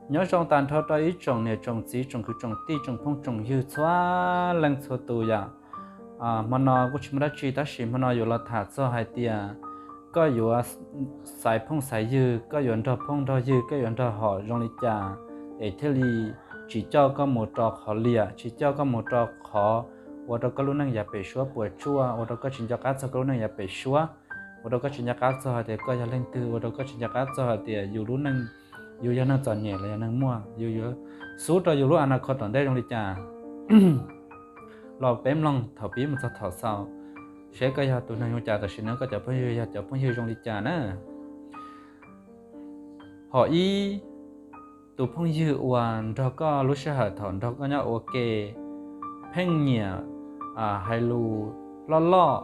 Nyob zoo tag nrho rau ib tsoom niam tsoom txiv tsoom kwv tsoom tij tsoom phooj tsoom ywg txhua leej txhua tus yom. Hmo no kuj tsis muaj dab tsi tab sis hmo no yuav los tham txog hais tias koj yuav xaiv phooj xaiv ywg, koj yuav nrog phooj nrog ywg, koj yuav nrog hom zoo li cas es thiaj li tsis coj koj mus rau qhov liam, tsis coj koj mus rau qhov ua rau koj lub neej yav pem suab puas tsuaj, ua rau koj tsis nco qab txog koj lub neej yav pem suab, ua rau koj tsis nco qab txog hais tias koj yog leej twg, ua rau koj tsis nco qab txog hais tias yus lub neej, yus yog neeg txom nyem los yog neeg muaj, yus yuav xub rau yus lub a na kho tom ntej zoo li cas. Los peb mloog thaum pib mus txog thaum xaus, seb koj yog tus neeg zoo li cas, tam sim no koj cov phooj ywg yog cov phooj ywg zoo li cas na. Hom ib, tus phooj ywg uas nrog koj lub sij hawm thaum nrog koj nyob ua ke, pheej nyiam hais lus loj loj,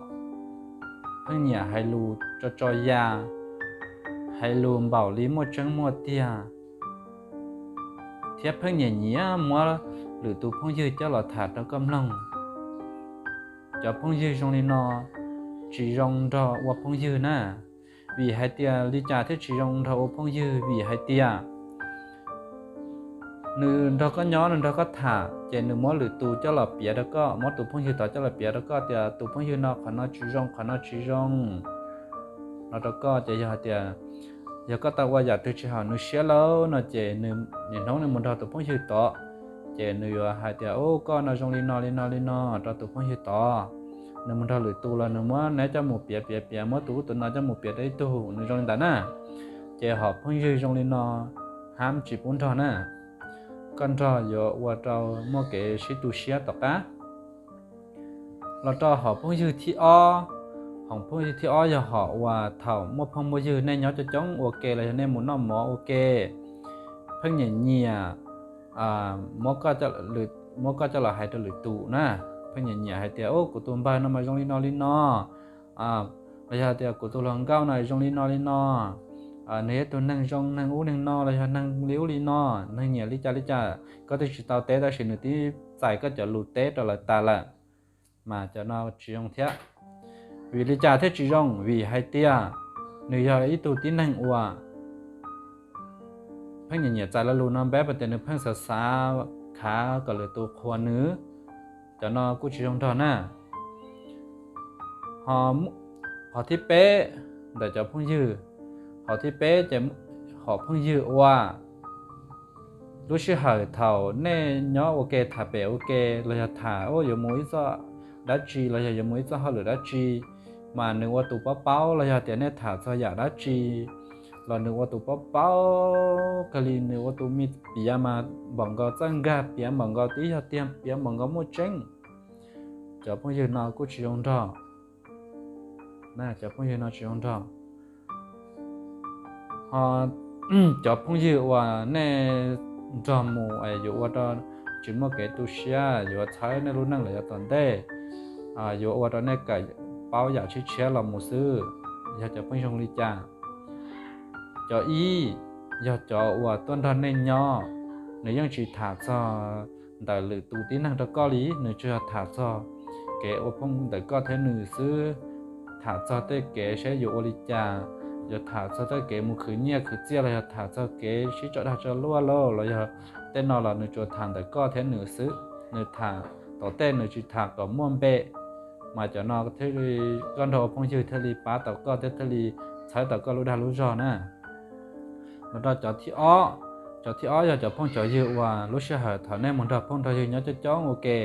pheej nyiam hais lus tso tso ya, hais lus npaum li muaj tseeb muaj tiag, thiab pheej nyiam nyiam muab lwm tus phooj ywg coj los tham rau koj mloog. Cov phooj ywg zoo li no tsis zoo nrog ua phooj ywg na. Vim hais tias li cas thiaj tsis zoo nrog ua phooj ywg? Vim hais tias nws nrog koj nyob, nws nrog koj tham, ces nws muab lwm tus coj los piav rau koj, muab tus phooj ywg tod coj los piav rau koj tias tus phooj ywg no qhov no tsis zoo, qhov no tsis zoo no rau koj. Ces yog hais tias, yog koj tau ua yam twg tsis haum nws siab lauj no ces nws, nim hnub nws mus nrog tus phooj ywg tod, ces nws yuav hais tias, Ub, koj no zoo li no li no li no, rau tus phooj ywg tod. Nws mus nrog lwm tus los nws muab neb coj mus piav piav piav, muab tus ub tus no coj mus piav rau ib tug, nws zoo li ntawd na. Ces hom phooj ywg zoo li no hab tsis pub nrog na. Koj nrog yuav ua rau muaj kev sib tu siab tom qab. Los rau hom phooj ywg thib ob. Hom phooj ywg thib ob yog hom uas thaum muaj phooj muaj ywg nej nyob coob coob ua ke los yog nej mus noj mov ua ke, pheej nyiam nyiam muab koj coj los hais rau lwm tus na. Pheej nyiam nyiam hais tias, Ub, kuv tus npawg no mas zoo li no li no, los yog tias kuv tus hluas nkauj no zoo li no li no, nws yog tus neeg zoo, neeg ub neeg no, los yog neeg li ub li no, neeg nyiam li cas li cas, koj twb tsis tau teb tab sis nws twb txais koj cov lus teb rau lawv tas lawm, mas cov no tsis zoo thiab. Vim li cas thiaj tsis zoo? Vim hais tias nws yog ib tug tib neeg uas pheej nyiam nyiam txais lo lus no, npeb puas tias nws pheej xav xav khav kom lwm tus qhuas nws, cov no kuj tsis zoo nrog na. Qhov thib peb ntawm cov phooj ywg, qhov thib peb ces hom phooj ywg uas lub sij hawm thaum nej nyob ua ke tham pem ua ke los yog tham, Ub, yuav mus ib txoj dab tsi los yog yuav mus ib txoj hauj lwm dab tsi, mas nws ua tus paub paub, los yog tias nej tham txog yam dab tsi los nws ua tus paub paub kawg li, nws ua tus me piav mas npaum nkaus txawj nkag, piav npaum nkaus twb yog tiag, piav npaum nkaus muaj tseeb. Cov phooj ywg no kuj tsis zoo nrog. Cov phooj ywg no tsis zoo nrog. Ho cov phooj ywg uas nej nrog mus yuav ua rau tsis muaj kev tu siab, yuav txhawb nej lub neej los yog tom ntej, yuav ua rau nej kawm paub yam tshiab tshiab los mus xwb, yog cov phooj ywg zoo li cas? Cov ib, yog cov uas tuaj nrog nej nyob, nws yeej tsis tham txog ntawm lwm tus tib neeg rau koj li, nws tsuas yog tham txog kev ua phooj ntawm koj thiab nws xwb, tham txog tej kev seb yuav ua li cas, yuav tham txog tej kev mus khwv nyiaj khwv txiaj los yog tham txog kev sib tso dag tso luaj lauj los yog tej no los nws tsuas tham ntawm koj thiab nws xwb, nws tham tom tej nws tsis tham kom muaj npe. Mas cov no thiaj li, koj nrog ua phooj ywg thiaj li pab tau koj thiab thiaj li txhawb tau koj lub dag lub zog na. Los rau cov thib ob, cov thib ob yog cov phooj cov ywg uas lub sij hawm thaum nej mus nrog phooj nrog ywg nyob coob coob ua ke,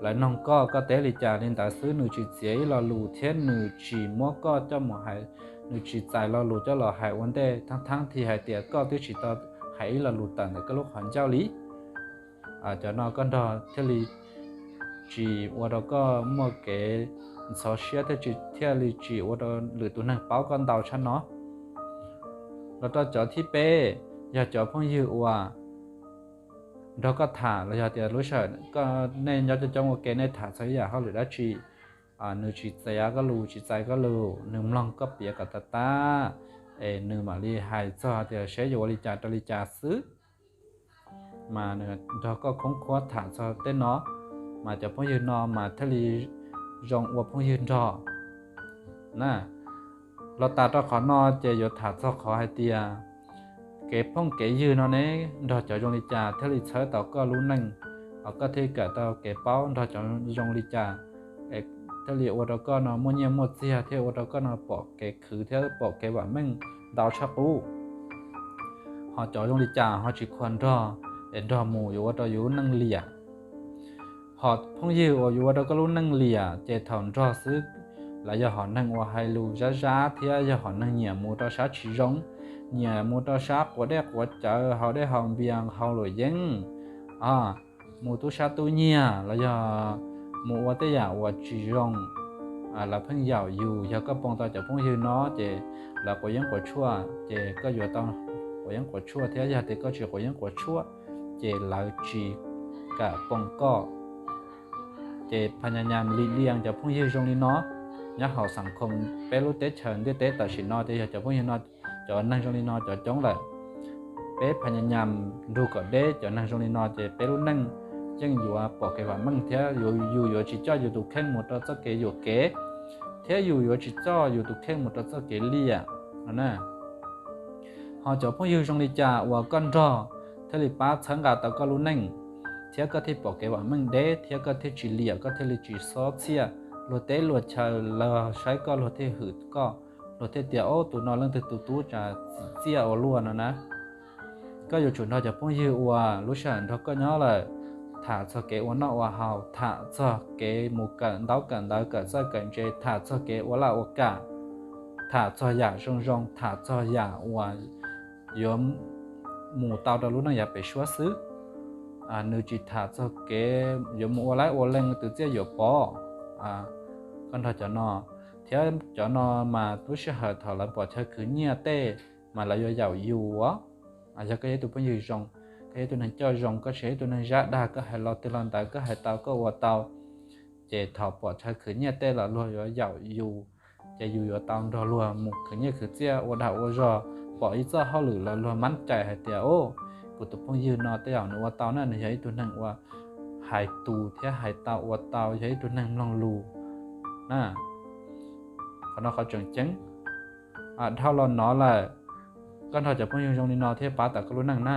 lawv noog koj, koj teb li cas li ntawd xwb, nws tsis txiav ib lo lus thiab nws tsis muab koj coj mus hais, nws tsis txais lo lus coj los hais ua ntej, thab thab thi hais tias koj twb tsis tau hais ib lo lus tawm ntawm koj lub qhov ncauj li. Cov no koj nrog thiaj li tsis ua rau koj muaj kev ntxhov siab thiab tsis, thiaj li tsis ua rau lwm tus neeg paub koj ntau tshaj no. Los rau cov thib peb, yog cov phooj ywg uas nrog koj tham los yog tias lub sij hawm nej nyob coob coob ua ke nej tham txog ib yam hauj lwm dab tsi, nws tsis txiav koj lus, tsis txais koj lus, nws mloog koj piav kom tag tag, es nws mam li hais txog tias seb yuav ua li cas rau li cas xwb, mas nws nrog koj khoob khuab tham txog tej no, mas cov phooj ywg no mas thiaj li zoo ua phooj ywg nrog na. Los tas rau qhov no ces yuav tham txog qhov hais tias kev phooj kev ywg no ne nrog cov zoo li cas thiaj li txhawb tau koj lub neej, hos koj thiaj kawm tau kev paub nrog cov zoo li cas thiaj li ua rau koj no muaj nyiaj muaj txiag thiab ua rau koj no pom kev khwv thiab pom kev vam meej ntau tshaj qub. Hos cov zoo li cas ho tsis khuam nrog, es nrog mus yuav ua rau yus lub neej liam. Hos phooj ywg uas yuav ua rau koj lub neej liam ces thaum nrog xwb, lawv yog hom neeg uas hais lus zab zab thiab yog hom neeg nyiam mus rau sab tsis zoo, nyiam mus rau sab quav dej quav cawv, haus dej haus npias, haus luam yeeb, mus tub sab tub nyiag los yog mus ua tej yam uas tsis zoo. Lawv pheej yaum yus, yog koj poob tau cov phooj ywg no ces lawv quav yeeb quav tshuaj ces koj yuav tau quav yeeb quav tshuaj thiab, yog tias koj tsis quav yeeb quav tshuaj ces lawv tsis kam poob koj. Ces pha nyas nyas li lias cov phooj ywg zoo li no nyob hauv xam khoo peb lub teb chaws ntiaj teb tam sim no ces yog cov phooj ywg no, cov neeg zoo li no cov coob lawm. Peb pha nyas nyas nrug kom deb cov neeg zoo li no ces peb lub neej yeej yuav pom kev vam meej thiab yus yuav tsis coj yus tus kheej mus rau txoj kev yuam kev, thiab yus yuav tsis coj yus tus kheej mus rau txoj kev liam no na. Hos cov phooj ywg zoo li cas uas koj nrog thiaj li pab txhawb nqa tau koj lub neej, thiab koj thiaj pom kev vam meej deb thiab koj thiaj tsis liam, koj thiaj li tsis xob txhiaj. Luag teb luag chaw los saib koj luag thiaj hwm koj, luag thiaj tias, Ob, tus no leej twg tus tub tsa txim txiaj ua luaj no na. Koj yuav tsum nrog cov phooj ywg uas lub sij hawm nrog koj nyob lawm tham txog kev ua noj ua haus, tham txog kev mus kawm ntaub kawm ntawv kawm txawj kawm ntse, tham txog kev ua laj ua kam, tham txog yam zoo zoo, tham txog yam uas yuav mus tau rau lub neej yav pem suab xwb. Nws tsis tham txog kev yuav mus ua laib ua leej twv txiaj yuam pov. Koj nrog cov no, thiab cov no mas lub sij hawm thaum lawv pom chaw khwv nyiaj tej mas lawv yuav yaum yus. Yog koj yog ib tug phooj ywg zoo, koj yog ib tug neeg coj zoo, koj tsis yog ib tug neeg zab dag, koj hais lo twg lo ntawd koj hais tau koj ua tau, ces thaum pom chaw khwv nyiaj tej los luag yuav yaum yus, ces yus yuav tau nrog luag mus khwv nyiaj khwv txiaj ua dag ua zog. Pom ib txoj hauj lwm los luag mab cai hais tias, Ob, kuv tus phooj ywg no tej zaum nws ua tau na, nws yog ib tug neeg uas hais tus thiab hais tau ua tau, yog ib tug neeg mloog lus na. Qhov no qhov tseem ceeb. Dhau los no lawm, koj nrog cov phooj ywg zoo li no thiaj pab tau koj lub neej na.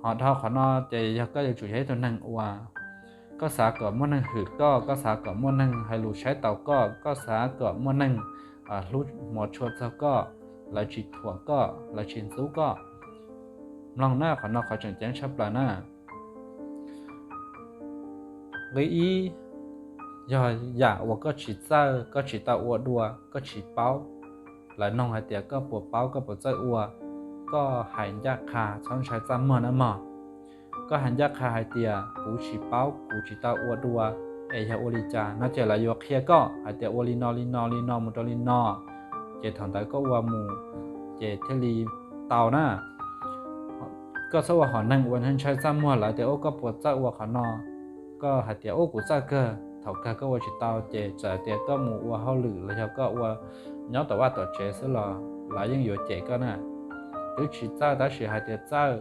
Hos dhau qhov no ces yog koj yuav tsum yog ib tug neeg uas koj xav kom muaj neeg hwm koj, koj xav kom muaj neeg hais lus saib taus koj, koj xav kom muaj neeg hlub hmov tshua txog koj, lawv tsis thuam koj, lawv tsis ntxub koj. Mloog na, qhov no qhov tseem ceeb tshaj plaws na. Nqe ib, yog yam uas koj tsis txawj, koj tsis tau ua dua, koj tsis paub, lawv noog hais tias koj puas paub, koj puas txawj ua, koj hais ncaj qha, txhob ntshai txaj muag na mog. Koj hais ncaj qha hais tias kuv tsis paub, kuv tsis tau ua dua, es yog ua li cas no ces lawv yuav qhia koj hais tias ua li no li no li no mus rau li no, ces thaum ntawd koj ua mus ces thiaj li tau na. Koj txhob ua hom neeg uas ntshai txaj muag, lawv tias ua koj puas txawj ua qhov no, koj hais tias ua kuv txawj kawg, thaum kawg koj ua tsis tau ces txawm tias koj mus ua hauj lwm los yog koj ua nyob tom vaj tom tsev xwb los lawv yeej yuav cem koj na. Twb tsis txawj tab sis hais tias txawj,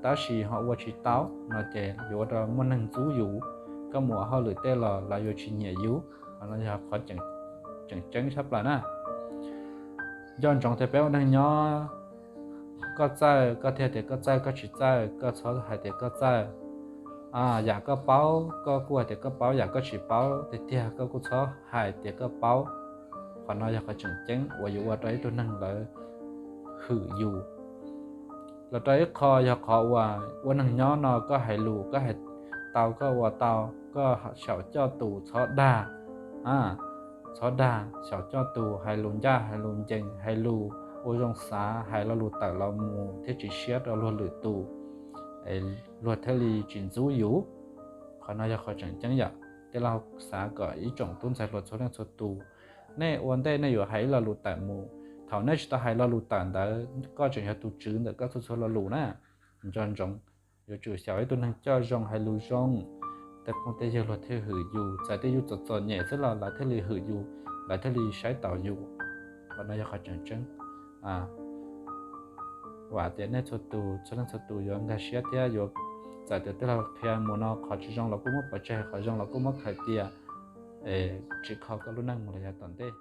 tab sis ho ua tsis tau no ces yuav ua rau muaj neeg ntxub yus. Koj mus ua hauj lwm tej los lawv yuav tsis nyiam yus. Qhov no yog qhov tseem ceeb tshaj plaws na. Nco ntsoov tias peb ua neeg nyob, koj txawj koj thiaj tias koj txawj, koj tsis txawj koj txhob hais tias koj txawj. Yam koj paub koj kuj hais tias koj paub, yam koj tsis paub tiag tiag koj kuj txhob hais tias koj paub. Qhov no yog qhov tseem ceeb uas yuav ua rau ib tug neeg lawv hwm yus. Los rau ib qho yog qhov uas ua neeg nyob no koj hais lus koj hais tau koj ua tau, koj xyaum coj tus txhob dag. Txhob dag, xyaum coj tus, hais lus ncaj hais lus ncees, hais lus ua zoo xav, hais lo lus tawm los mus thiab tsis siab rau luag lwm tus, luag thiaj li tsis ntxub yus. Qhov no yog qhov tseem ceeb yom. Tej laug xav kom ib tsoom tub ntxhais hluas txhua leej txhua tus, nej ua ntej nej yuav hais ib lo lus tawm mus, thaum nej tsis tau hais lo lus tawm ntawd koj tseem yog tus tswv ntawm koj txhua txhua lo lus na. Nco ntsoov, yuav tsum xyaum ib tug neeg coj zoo hais lus zoo, tej phooj tej ywg luag thiaj hwm yus, txawm tias yus txom txom nyem xwb los lawv thiaj li hwm yus, lawv thiaj li saib taus yus. Qhov no yog qhov tseem ceeb. Vam tias nej txhua tus txhua leej txhua tus yuav nkag siab thiab yuav, txawm tias tej laug qhia mus no qhov tsis zoo los kuj muab pov tseg, qhov zoo los kuj muab khaws cia, tsis kho koj lub neej mus los yav tom ntej.